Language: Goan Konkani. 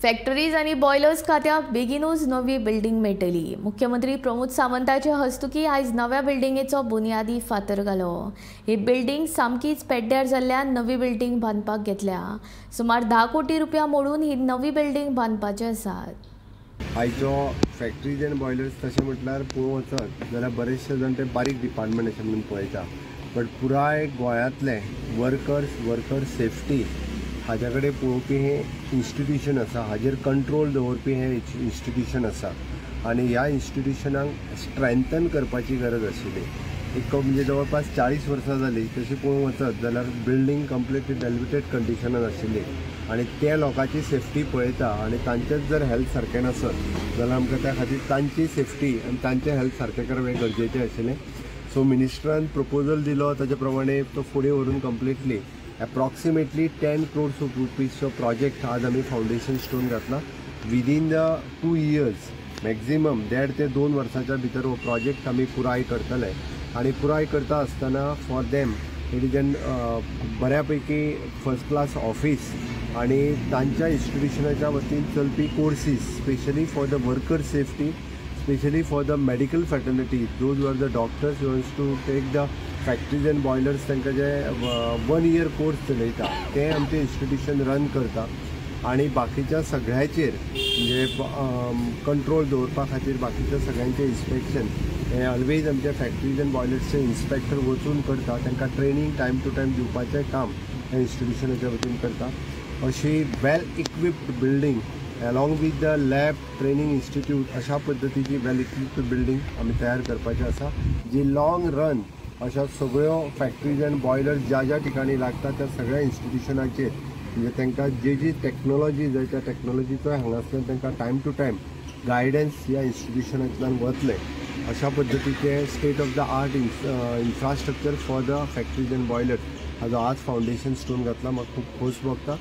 फॅक्टरीज आनी बॉयलर्स खात्याक बेगीनूच नवी बिल्डिंग मेळटली. मुख्यमंत्री प्रमोद सावंताचे हस्तुकी आयज नव्या बिल्डिंगेचो बुनियादी फातर घालो. ही बिल्डिंग सामकीच पेड्ड्यार जाल्ल्यान नवी बिल्डिंग बांदपाक घेतल्या. सुमार 10 कोटी रुपया मोडून ही नवी बिल्डिंग बांदपाचे आसात. आयचो फॅक्टरीज एंड बॉयलर्स तशें म्हटल्यार पळोवंक वचत जाल्यार बरेचशे जाण ते बारीक डिपार्टमेंट अशें म्हणून पळयता, बट पुराय गोंयांतले वर्कर सेफ्टी हाज्या कडेन पळोवपी हें इन्स्टिट्युशन आसा, हाजेर कंट्रोल दवरपी हें इन्स्टिट्युशन आसा आनी ह्या इन्स्टिट्युशनाक स्ट्रेंथन करपाची गरज आशिल्ली. एक म्हणजे जवळपास 40 वर्सां जालीं तशी पळोवंक वचत जाल्यार बिल्डींग कंप्लिटली डेलिवेटेड कंडिशनान आशिल्ली आनी ते लोकांची सेफ्टी पळयता आनी तांचेच जर हेल्थ सारकें नासत जाल्यार आमकां त्या खातीर तांची सेफ्टी आनी तांचें हेल्थ सारकें करप हें गरजेचें आशिल्लें. सो मिनिस्टरान प्रपोजल दिलो, ताजे प्रमाणे तो फुडें व्हरून कंप्लिटली एप्रॉक्सिमेटली 10 crores of रुपीजचो प्रोजेक्ट आज आमी फावंडेशन स्टोन घातला. विदीन the 2 years maximum 1.5 ते 2 वर्साच्या भितर हो प्रोजेक्ट आमी पुराय करतले आनी पुराय करता आसतना for them it is an बऱ्यापैकी फर्स्ट क्लास ऑफिस आनी तांच्या इन्स्टिट्युशनाच्या वतीन चलपी courses specially for the worker safety, specially for the medical fraternity, those are the doctors wants to take the factories and boilers तांकां जे 1 इयर कोर्स चलयता ते आमचें इन्स्टिट्युशन रन करता आनी बाकीच्या सगळ्याचेर म्हणजे कंट्रोल दवरपा खातीर बाकीच्या सगळ्यांचें इन्स्पेक्शन हें ऑलवेज आमच्या फॅक्टरीज एंड बॉयलर्सचे इन्स्पेक्टर वचून करता. तांकां ट्रेनींग टायम टू टायम दिवपाचें काम ह्या इन्स्टिट्युशनाच्या वतीन करता. अशी well equipped building along with the lab training institute अशा पद्दतीची वेल इक्विप्ड बिल्डींग आमी तयार करपाची आसा, जी लॉंग रन अशा सगळ्यो फॅक्टरीज एंड बॉयलर्स ज्या ज्या ठिकाणी लागता त्या सगळ्या इन्स्टिट्युशनाचेर म्हणजे तांकां जी जी टॅक्नोलॉजी जाय त्या टॅक्नोलॉजीचो हांगासरल्यान तांकां टायम टू टायम गायडन्स ह्या इन्स्टिट्युशनांतल्यान वतलें. अशा पद्दतीचे state of the art infrastructure for the factories and boilers हाजो आज फावंडेशन स्टोन घातला. म्हाका खूब खोस भोगता.